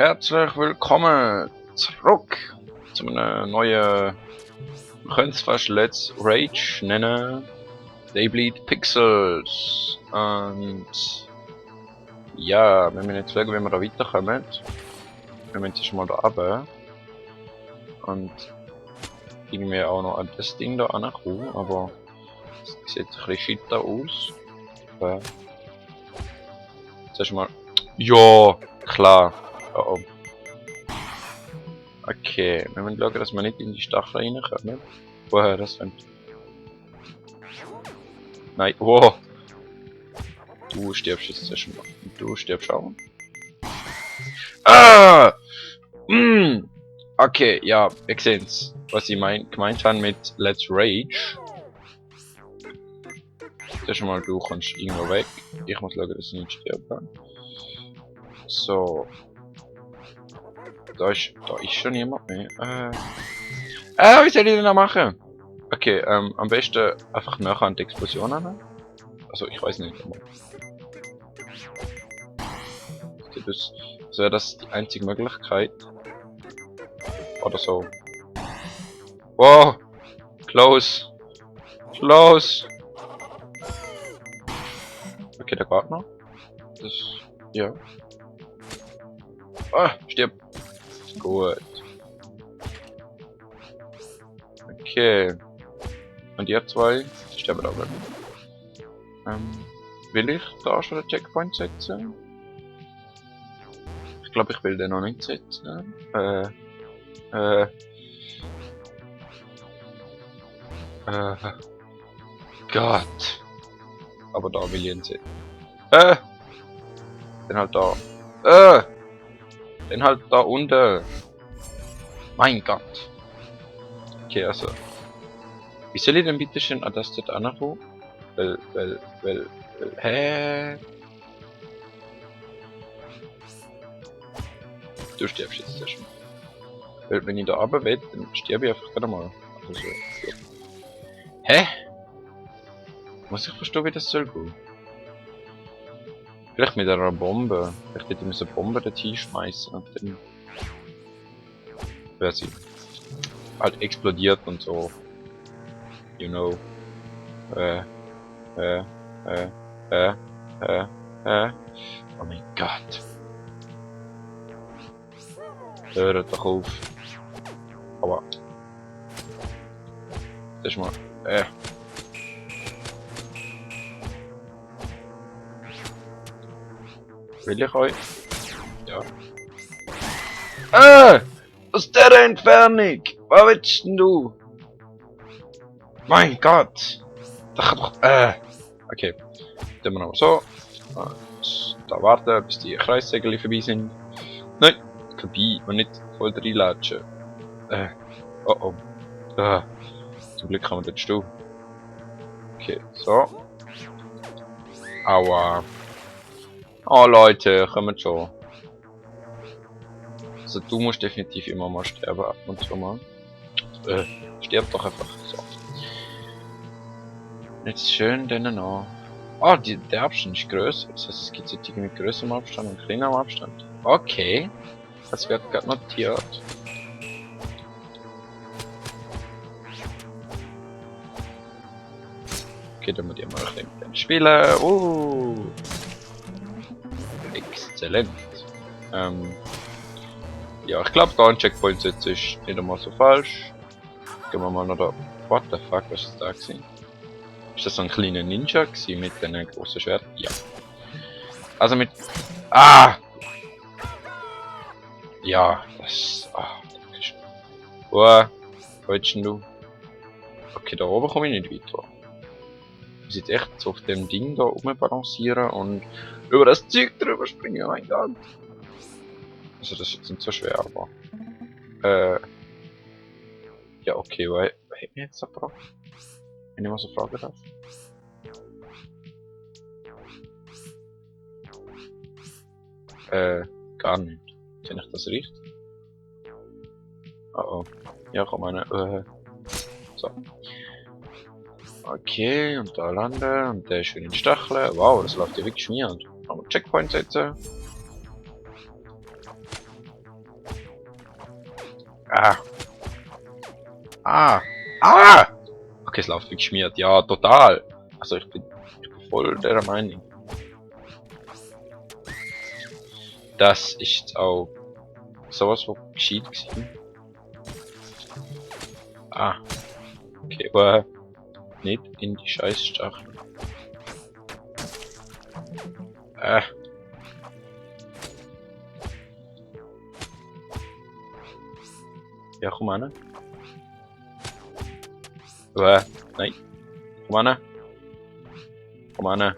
Herzlich willkommen zurück zu einem neuen, wir können es fast Let's Rage nennen, They Bleed Pixels. Und ja, wir müssen jetzt schauen, wie wir da weiterkommen. Wir müssen jetzt mal da runter und irgendwie auch noch an das Ding da ankommen, aber es sieht ein bisschen shit aus. Zuerst mal, ja, klar. Oh. Okay, wir müssen schauen, dass wir nicht in die Stacheln reinkommen. Woher das kommt? Nein, wow! Du stirbst jetzt zuerst mal. Du stirbst auch. Ah! Okay, ja, wir sehen's. Was ich gemeint habe mit Let's Rage. Zuerst mal, du kommst irgendwo weg. Ich muss schauen, dass ich nicht sterbe. So. Da ist schon niemand mehr. Wie soll ich denn da machen? Okay, am besten einfach nachher an die Explosion an. Also, ich weiß nicht. Aber das wäre das die einzige Möglichkeit. Oder so. Wow! Close! Close! Okay, der geht noch. Das. Ja. Ah, stirb! Gut. Okay. Und ihr zwei sterben aber. Will ich da schon einen Checkpoint setzen? Ich glaube, ich will den noch nicht setzen. Gott. Aber da will ich ihn setzen. Den halt da. Den halt da unten. Mein Gott. Okay, also. Wie soll ich denn bitte schön an das dort anfangen? Weil, hä? Du stirbst jetzt sehr schon. Weil, wenn ich da runter will, dann sterbe ich einfach gerade mal. Also so. Ja. Hä? Muss ich verstehen, wie das soll gehen? Vielleicht mit einer Bombe. Vielleicht hätte ich eine Bombe dorthin schmeißen und dann. Wäre sie halt explodiert und so. You know. Oh mein Gott. Hört doch auf. Aber. Das ist mal. Will ich euch? Ja. Aus der Entfernung! Was willst denn du? Mein Gott! Da kann doch. Okay. Dann wir noch so. Und da warten, bis die Kreissegel vorbei sind. Nein! Vorbei und nicht voll reinlatschen. Oh oh. Zum Glück haben wir den Stuhl. Okay, so. Aua. Oh Leute, kommt schon. Also du musst definitiv immer mal sterben, ab und zu mal. Stirb doch einfach. So. Jetzt schön denen noch. Oh, der Abstand ist größer. Das heißt, es gibt jetzt irgendwie mit größerem Abstand und kleinerem Abstand. Okay. Das wird gerade notiert. Okay, dann muss ich mal ein bisschen spielen. Exzellent. Ja, ich glaube, da ein Checkpoint setzen ist nicht einmal so falsch. Gehen wir mal noch da. What the fuck, was ist da gewesen? Ist das so ein kleiner Ninja gewesen mit einem großen Schwert? Ja. Also mit. Ah! Ja, das. Wo willst du? Okay, da oben komme ich nicht weiter. Ich muss jetzt echt so auf dem Ding da rumbalancieren und über das Zeug drüber springen, mein Gott. Also das ist nicht so schwer, aber. Ja, okay, was hat mir jetzt gebracht? Wenn ich mal so fragen darf. Gar nicht. Kenne ich das richtig? Oh. Ja, komm eine. So. Okay, und da landen und der ist schön in Stacheln. Wow, das läuft ja wirklich schmierend. Aber Checkpoint setzen. Ah. Ah. Ah! Okay, es läuft wie geschmiert. Ja, total. Also ich bin voll der Meinung. Das ist auch sowas, was gescheit gewesen. Ah. Okay, aber nicht in die Scheißstachel. Ja, komm an. Nein. Komm an. Komm an.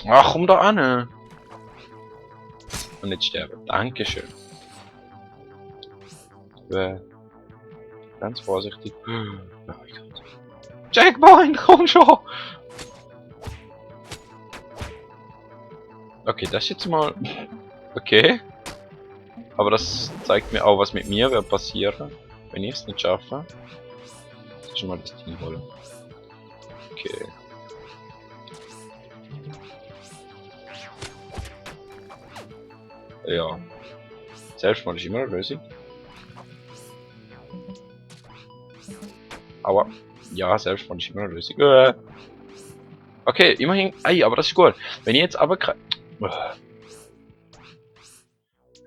Ach, komm da an. Und nicht sterben. Dankeschön. Ganz vorsichtig. Oh mein Gott. Checkpoint, komm schon! Okay, das jetzt mal. Okay. Aber das zeigt mir auch, was mit mir wird passieren, wenn ich es nicht schaffe. Schon mal das Ding holen. Okay. Ja. Selbstmord ist immer eine Lösung. Aua. Ja, Selbstmord ist immer eine Lösung. Okay, immerhin. Ey, aber das ist gut. Wenn ich jetzt aber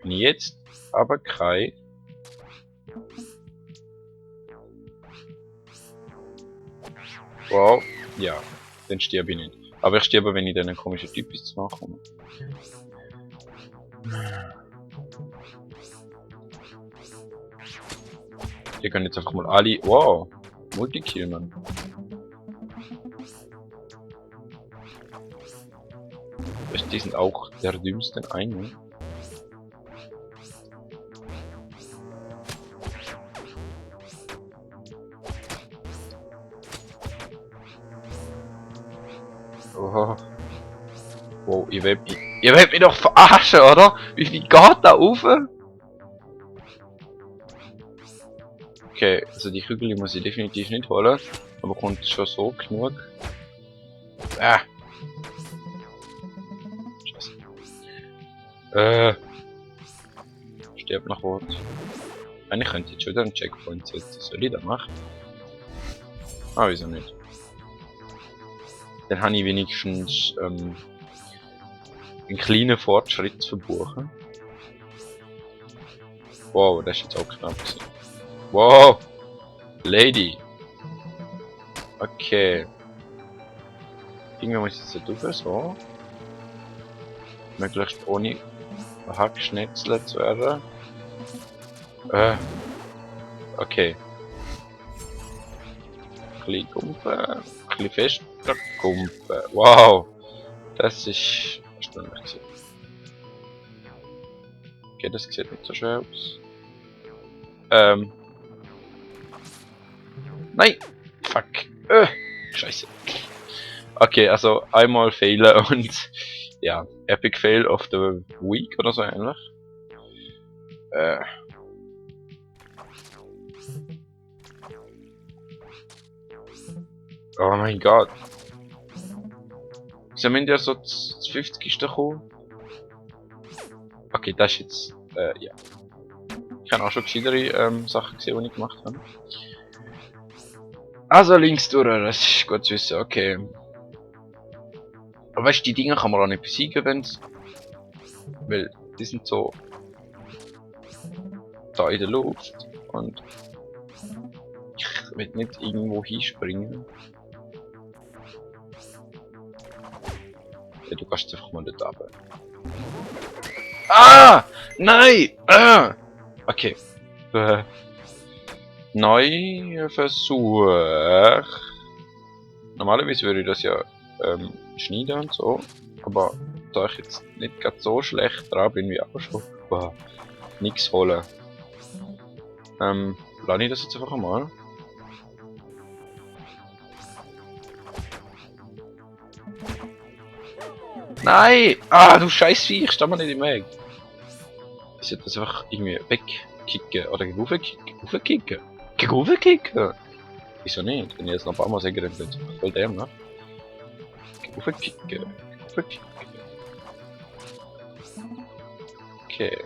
Wenn ich jetzt aber kein. Wow. Ja. Dann sterbe ich nicht. Aber ich sterbe, wenn ich dann einen komischen Typ bis zu nachkomme. Hier können jetzt einfach mal alle. Wow! Multikill, Mann. Die sind auch der dümmsten einen. Oh. Wow, ihr wollt mich doch verarschen, oder? Wie viel geht da rauf? Okay, also die Kügel muss ich definitiv nicht holen, aber kommt schon so genug. Ah! Scheiße. Stirb nach Wort. Eigentlich könnte ich jetzt schon wieder einen Checkpoint setzen. Soll ich das machen? Ah, wieso nicht? Dann habe ich wenigstens einen kleinen Fortschritt zu verbuchen. Wow, das ist jetzt auch knapp gewesen. Wow! Lady! Okay. Irgendwie muss ich jetzt drüber, so. Möglichst ohne Hackschnetzler zu werden. Okay. Klein Kumpen, klein fester Kumpen. Wow! Das ist erstaunlich. Okay, das sieht nicht so schwer aus. Nein! Fuck! Scheiße. Okay, also einmal fehlen und ja, Epic Fail of the Week oder so ähnlich. Oh mein Gott. Wieso müssen wir so das 50. kommen? Okay, das ist jetzt, ja. Ich habe auch schon gescheitere Sachen gesehen, die ich gemacht habe. Also links durch, das ist gut zu wissen, okay. Aber weißt du, die Dinger kann man auch nicht besiegen, wenn's. Weil die sind so da in der Luft und ich will nicht irgendwo hinspringen. Ja, du kannst einfach mal dort runter. Ah! Nein! Okay. Neuer Versuch. Normalerweise würde ich das ja schneiden und so. Aber da ich jetzt nicht gerade so schlecht dran bin wie auch schon. Nix holen. Lade ich das jetzt einfach mal. Nein! Ah, du scheiß Viech, steh mal nicht im Weg. Ich sollte das einfach irgendwie wegkicken oder raufkicken. Raufkicken? Wieso nicht? Wenn ich jetzt noch ein paar Mal sage, dann wird es voll dem, ne? Raufkicken. Raufkicken. Okay.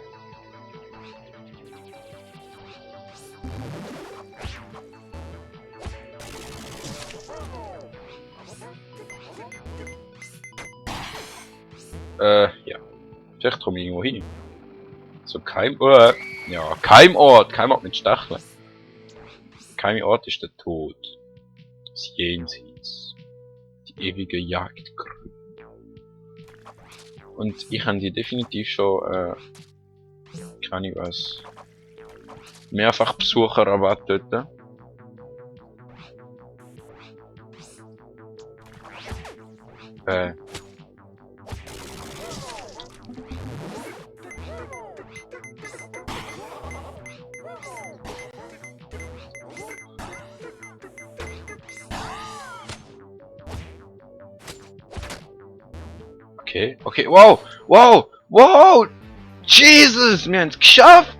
Ja. Vielleicht komme ich irgendwo hin. So Keimort. Ja, Keimort. Keimort mit Stacheln. Keimort ist der Tod. Das Jenseits. Die ewige Jagdgründe. Und ich habe die definitiv schon, kann ich was, mehrfach Besucherrabatt dort. Okay, okay, wow, wow, wow, Jesus, wir haben es geschafft!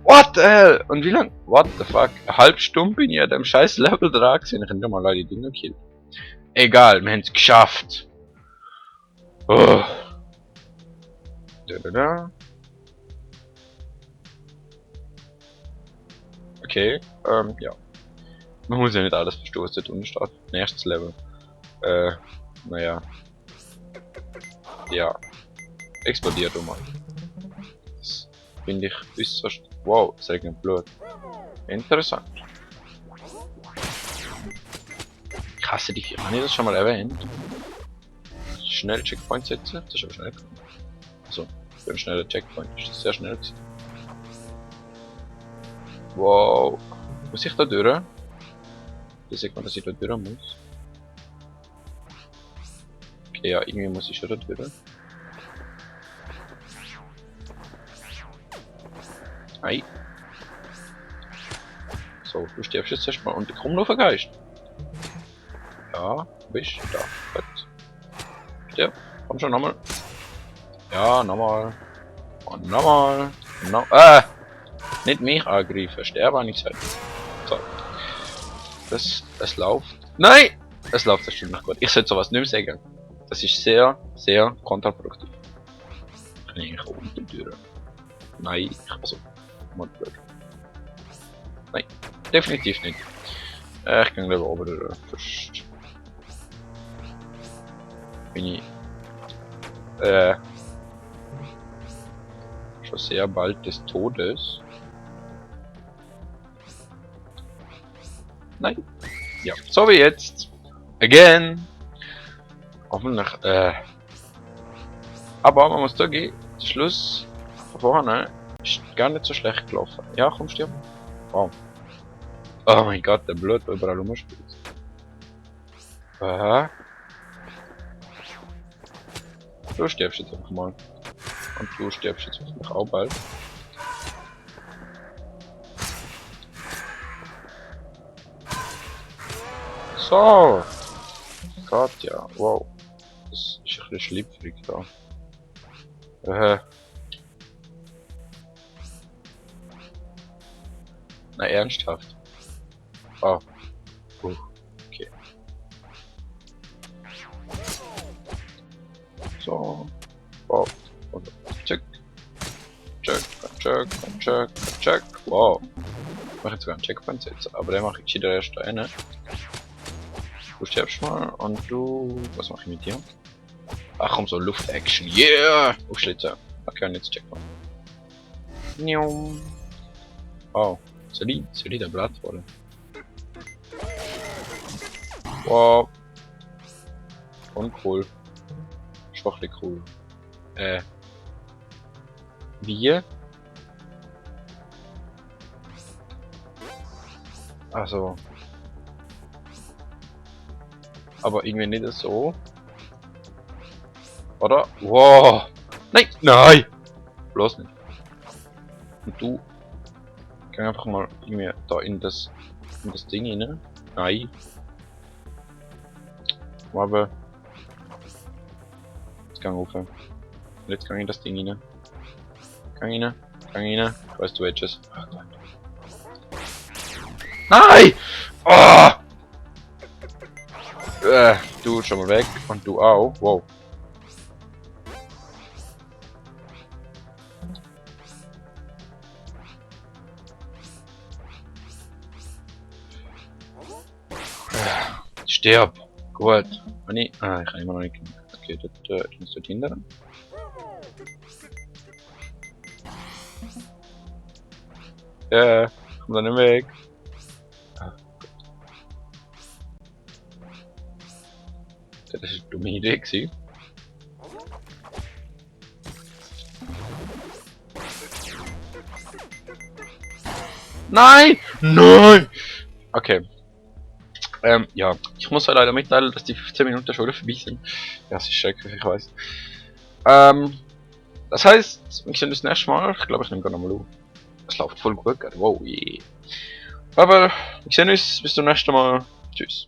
What the hell? Und wie lang? What the fuck? Eine halbe Stunde bin ich an dem scheiß Level dran gewesen. Ich hätte mal Leute die Dinger killen. Egal, wir haben es geschafft. Oh. Da. Okay, ja. Man muss ja nicht alles verstehen, was dort unten steht. Nächstes Level. Naja. Ja. Explodiert mal. Das finde ich äußerst. Wow, es regnet Blut. Interessant. Ich hasse die Viecher. Habe ich das schon mal erwähnt? Schnell Checkpoint setzen? Das ist aber schnell. Also, für einen schnellen Checkpoint ist das sehr schnell gewesen. Wow. Muss ich da durch? Da sieht man, dass ich da durch muss. Okay, ja, irgendwie muss ich schon da durch. Ei. So, du stirbst jetzt erstmal und komm nur Geist. Ja, bist da. Gut. Stirb. Komm schon nochmal. Ja, nochmal. Und nochmal. Nicht mich angreifen. Sterbe habe ich gesagt. So. Es läuft. Nein! Es läuft das stimmt noch gut. Ich sollte sowas nicht mehr sagen. Das ist sehr, sehr kontraproduktiv. Kann ich eigentlich unten durch? Nein, also. Mal blöd. Nein, definitiv nicht. Ich kann lieber oben durch. First. Bin ich schon sehr bald des Todes. Nein. Ja, so wie jetzt. Again. Hoffentlich, aber man muss da gehen. Der Schluss von vorne ist gar nicht so schlecht gelaufen. Ja, komm, stirb. Wow. Oh mein Gott, der Blut, der überall rumspielt. Du stirbst jetzt einfach mal. Und du stirbst jetzt hoffentlich auch bald. So. Gott, ja, wow. Das ist ein bisschen schlüpfrig da. Na, ernsthaft. Oh. Okay. So. Wow. Und check. Check. Wow. Ich mache jetzt sogar einen Checkpoint setzen, aber der mache ich wieder erst eine. Du stirbst mal und du. Was mache ich mit dir? Ach komm, so Luft-Action. Yeah! Aufschlitzen. Okay, und jetzt Checkpoint. Oh. Soll ich der Blatt holen? Wow. Uncool. Schwachlich cool. Wie? Also. Aber irgendwie nicht so. Oder? Wow! Nein! Nein! Bloß nicht. Und du. Ich kann einfach mal irgendwie da in das Ding rein. Nein. Aber. Jetzt gang auf. Und jetzt gang in das Ding rein. Gang rein. Ich weiß, du willst es. Oh Gott. Nein! Oh! Du schon mal weg und du auch. Wow. Stirb! Gut. Wenn ich. Ah, ich kann immer noch nicht. Okay, dort musst du hindern. Ja, komm da nicht weg. Ah, gut. Das war eine dumme Idee gewesen. Nein! Nein! Okay. Ja, ich muss euch leider mitteilen, dass die 15 Minuten schon wieder vorbei sind. Ja, es ist schrecklich, ich weiß. Das heißt, wir sehen uns das nächste Mal. Ich glaube, ich nehme gerade nochmal auf. Es läuft voll gut, gell? Wow, yeah. Aber wir sehen uns bis zum nächsten Mal. Tschüss.